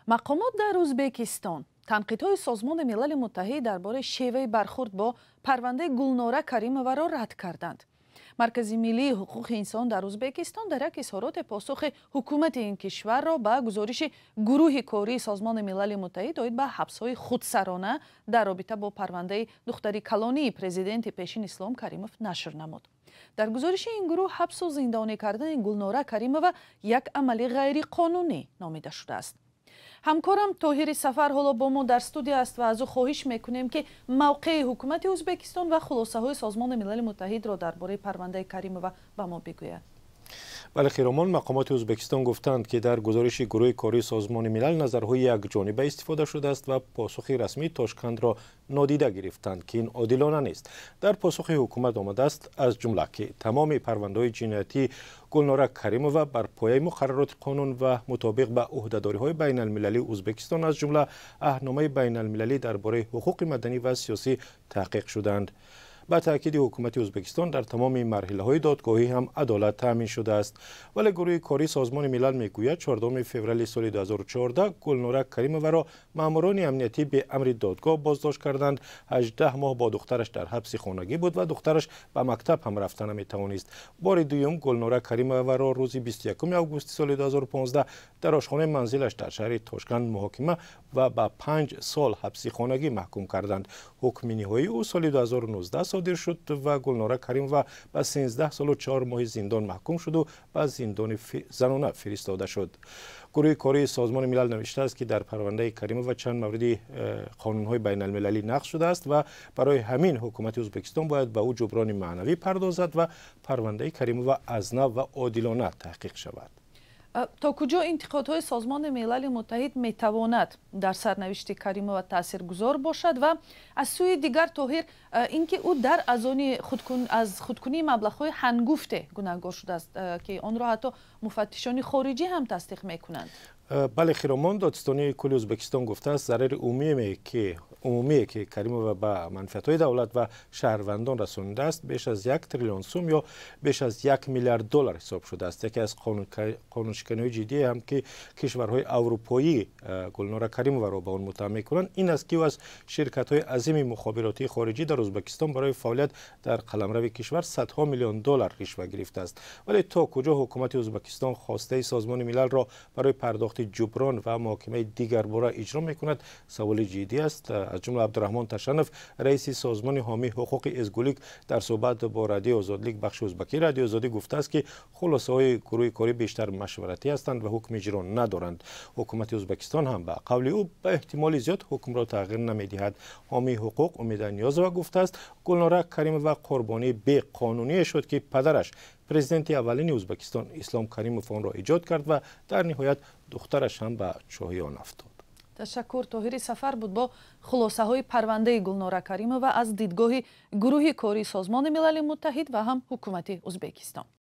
Мақомот дар Ӯзбекистон танқидҳои Созмони Милали Муттаҳид дар бораи шеваи бархурд бо парвандаи Гулнора Каримоваро рад карданд. Маркази миллии ҳуқуқи инсон дар Ӯзбекистон дар як изҳороте посухи ҳукумати ин кишварро ба гузориши гурӯҳи кории Созмони Милали Муттаҳид оид ба ҳабсҳои худсарона дар робита бо парвандаи духтари калонии президенти пешин Ислом Каримов нашр намуд. Дар гузориши ин гурӯҳ ҳабсу зиндонӣ кардани Гулнора Каримова як амали ғайриқонунӣ номида шудааст. Ҳамкорам Тоҳири Сафар ҳоло бо мо дар студия аст ва аз ӯ хоҳиш мекунем, ки мавқеи ҳукумати Ӯзбекистон ва хулосаҳои Созмони Милали Муттаҳидро дар бораи парвандаи Каримова ба мо бигӯяд. Бале, Хиромон, мақомоти Ӯзбекистон гуфтанд, ки дар гузориши гурӯҳи кории Созмони Милал назарҳои якҷониба истифода шудааст ва посухи расмии Тошкандро нодида гирифтанд, ки ин одилона нест. Дар посухи ҳукумат омадааст, аз ҷумла, ки тамоми парвандаҳои ҷиноятии Гулнора Каримова бар пояи муқаррароти қонун ва мутобиқ ба ӯҳдадориҳои байналмилалии Ӯзбекистон, аз ҷумла Аҳдномаи байналмилалӣ дар бораи ҳуқуқи маданӣ ва сиёсӣ, таҳқиқ шуданд. Ба таъкиди ҳукумати Ӯзбекистон, дар тамоми марҳилаҳои додгоҳӣ ҳам адолат таъмин шудааст. Вале гурӯҳи кории Созмони Милал мегӯяд, 14 феврали соли 2014 Гулнора Каримоваро маъмурони амниятӣ бе амри додгоҳ боздошт карданд. 18 моҳ бо духтараш дар ҳабси хонагӣ буд ва духтараш ба мактаб ҳам рафта наметавонист. Бори дуюм Гулнора Каримоваро рӯзи 21 августи соли 2015 дар ошхонаи манзилаш дар шаҳри Тошканд муҳокима ва ба 5 сол ҳабси хонагӣ маҳкум карданд. Ҳукми ниҳоии ӯ соли 2019 содир шуд ва Гулнора Каримова ба 13 солу 4 моҳи зиндон маҳкум шуду ба зиндони занона фиристода шуд. Гурӯҳи кории Созмони Милал навиштааст, ки дар парвандаи Каримова чанд мавриди қонунҳои байналмилалӣ нақз шудааст ва барои ҳамин ҳукумати Ӯзбекистон бояд ба ӯ ҷуброни маънавӣ пардозад ва парвандаи Каримова аз нав ва одилона таҳқиқ шавад. То куҷо интиқодҳои Созмони Милали Муттаҳид метавонад дар сарнавишти Каримова таъсиргузор бошад? Ва аз сӯи дигар, Тоҳир, ин ки ӯ дар аз худкунии маблағҳои ҳангуфте гунаҳгор шудааст, ки онро ҳатто муфаттишони хориҷӣ ҳам тасдиқ мекунанд. Бале, Хиромон, Додситонии кулли Ӯзбекистон гуфтааст, зарари умумие, ки Каримова ба манфиатҳои давлат ва шаҳрвандон расонидааст, беш аз 1 триллион сум ё беш аз 1 миллиард доллар ҳисоб шудааст. Яке аз қонуншиканиҳои ҷиддие ҳам, ки кишварҳои аврупоӣ Гулнора Каримоваро ба он муттаҳам мекунанд, ин аст, ки ӯ аз ширкатҳои азими мухобиротии хориҷӣ дар Ӯзбекистон барои фаъолият дар қаламрави кишвар садҳо миллион доллар ришва гирифтааст. Вале то куҷо ҳукумати Ӯзбекистон хостаи Созмони Милалро барои пардохти ҷуброн ва муҳокимаи дигарбора иҷро мекунад, саволи ҷиддӣ аст. Аз ҷумла Абдураҳмон Ташанов, раиси созмони ҳомии ҳуқуқи Эзгулик, дар суҳбат бо Радиои Озодлик, бахши ӯзбакии Радиои Озодӣ, гуфтааст, ки хулосаҳои гурӯҳи корӣ бештар машваратӣ ҳастанд ва ҳукми иҷро надоранд. Ҳукумати Ӯзбекистон ҳам, ба қавли ӯ, ба эҳтимоли зиёд ҳукмро тағйир намедиҳад. Ҳомии ҳуқуқ Умида Ниёзова гуфтааст, Гулнора Каримова қурбонии беқонуние шуд, ки падараш, президенти аввалини Ӯзбекистон Ислом Каримов, онро эҷод кард ва дар ниҳоят духтараш ҳам ба чоҳи он афтод. Ташаккур. Тоҳири Сафар буд бо хулосаҳои парвандаи Гулнора Каримова аз дидгоҳи гурӯҳи кории Созмони Милали Муттаҳид ва ҳам ҳукумати Ӯзбекистон.